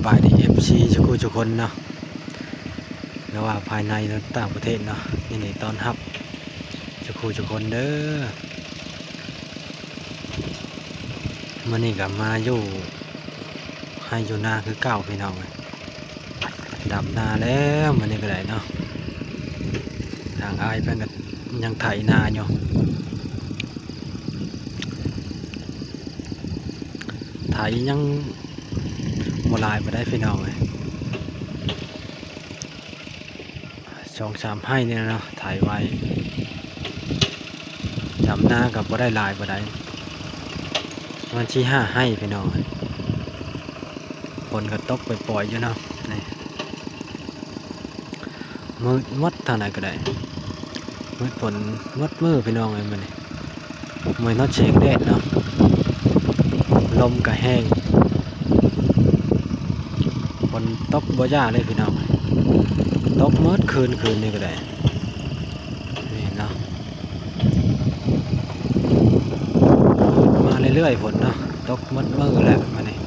ບາຍດີ ເອັຟຊີ ທຸກຜູ້ທຸກຄົນເນາະ ຫຼືວ່າພາຍໃນ ແລະ ຕ່າງປະເທດເນາະ ຍິນດີຕ້ອນຮັບທຸກຜູ້ທຸກຄົນເດີ. ມື້ນີ້ກໍມາຢູ່ໄຮ່ຢູ່ນາຄືເກົ່າພີ່ນ້ອງເອີຍ. ດຳນາແລ້ວມື້ນີ້ກໍໄດ້ເນາະ. ທາງອ້າຍເພິ່ນກໍຍັງໄຖນາຢູ່ ໄຖຍັງບໍ່ຫຼາຍປານໃດພີ່ນ້ອງເອີຍ. ສອງສາມໄຮ່ນີ້ແຫຼະເນາະ ໄຖໄວ້. ດຳນາກໍບໍ່ໄດ້ຫຼາຍປານໃດ ປະມານສີ່ຫ້າໄຮ່ພີ່ນ້ອງ. ຝົນກໍຕົກປ່ອຍໆຢູ່ເນາະ ນີ້ ມືດໝົດ ທາງໃດກໍໄດ້ ມືດຝົນໝົດມື້ພີ່ນ້ອງເອີຍມື້ນີ້. ມື້ນີ້ເນາະ ສຽງແດດເນາະ ລົມກໍແຮງ ຝົນຕົກບໍ່ຢ່າເລີຍພີ່ນ້ອງ ຕົກໝົດຄືນ ຄືນນີ້ກໍໄດ້ ນີ້ເນາະ. ມາເລື້ອຍໆ ຝົນເນາະ ຕົກໝົດມື້ແລ້ວມື້ນີ້.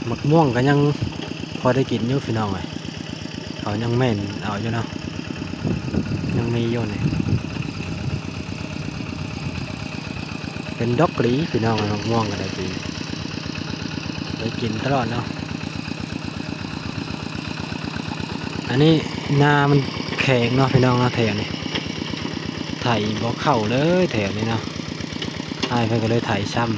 ໝາກມ່ວງກໍຍັງພໍໄດ້ກິນຢູ່ພີ່ນ້ອງເອີຍ ເຂົາຍັງແມ່ນເອົາຢູ່ເນາະ ຍັງມີຢູ່ນີ້. ເປັນດອກອີ່ຫຼີພີ່ນ້ອງເອີຍ ໝາກມ່ວງກໍໄດ້ປີນີ້ ໄດ້ກິນຕະຫຼອດເນາະ. ອັນນີ້ນາມັນແຂງເນາະພີ່ນ້ອງເນາະ ແຖວນີ້ ໄຖບໍ່ເຂົ້າເລີຍແຖວນີ້ເນາະ ອ້າຍເພິ່ນກໍເລີຍໄຖຊ້ຳ.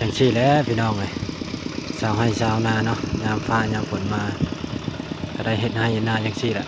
ຈັ່ງຊີ້ແຫຼະພີ່ນ້ອງເອີຍ ຊາວໄຮ່ຊາວນາເນາະ ຍາມຟ້າຍາມຝົນມາ ກໍໄດ້ເຮັດໄຮ່ເຮັດນາຈັ່ງຊີ້ແຫຼະ.